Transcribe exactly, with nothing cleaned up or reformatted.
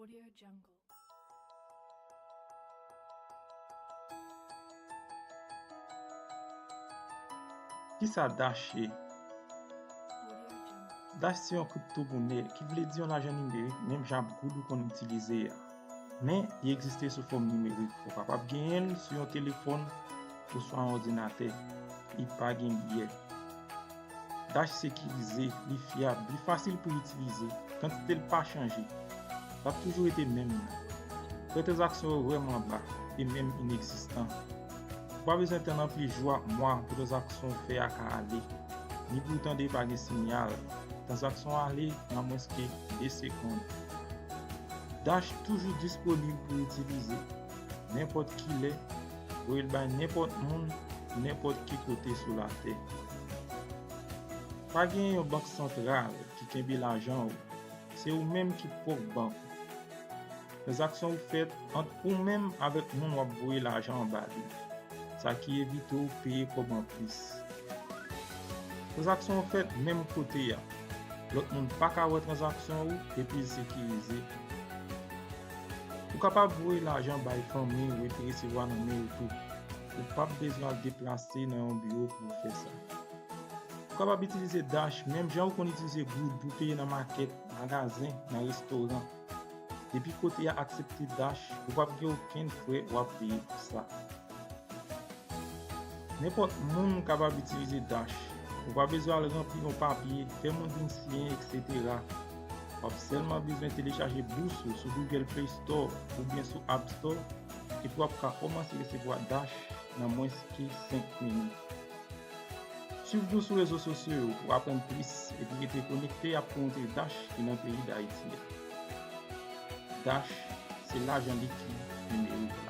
Audio Jungle. Kisa Dash ye? Dash se yon kriptomonè, ki vle di yon lajan nimerik, menm jan ap goud ou konn itilize a. Men, li egziste sou fòm nimerik. Ou kapab genyen l sou yon telefòn oswa yon òdinatè. Li pa gen biyè. Dash sekirize, li fyab, li fasil pou itilize. Kantite l pa chanje. L ap toujou rete menm nan. Frè tranzaksyon yo vrèman ba e menm inegzistan. Ou pa bezwen tann anpil jou ak mwa pou tranzaksyon w fè a ka ale, ni pou w tande pa gen siyal. Tranzaksyon ale nan mwens ke de segonn. Dash toujou disponib pou itilize nenpòt ki lè, voye l bay nenpòt moun, nenpòt ki kote sou latè. Pa gen yon bank santral ki kenbe lajan w. Se ou menm ki pwòp bank ou. Tranzaksyon ou fèt ant ou menm avèk moun w ap voye lajan an ba li, sa ki evite w peye kòb anplis. Tranzaksyon ou fèt menm kote a. Lòt moun pa ka wè tranzaksyon ou epi l sekirize. Ou kapab voye lajan bay fanmi w epi resevwa nan men yo tou. Ou p ap bezwen al deplase nan yon biwo pou w fè sa. Ou kapab itilize Dash menm jan ou konn itilize goud pou peye nan makèt, magazen, nan restoran. Depi kote a aksepte Dash, ou p ap gen okenn frè w ap peye pou sa. Nenpòt moun kapab itilize Dash. Ou pa bezwen al ranpli yon papye, fè moun vin siyen, etsetera. W ap sèlman bezwen telechaje bous ou sou Google Play Store oubyen sou App Store, epi w ap ka kòmanse resevwa Dash nan mwens ke senk minit. Swiv nou sou rezo sosyo yo pou aprann plis epi rete konekte ak kominote Dash ki nan peyi Dayiti a. Dash se lajan likid nimerik.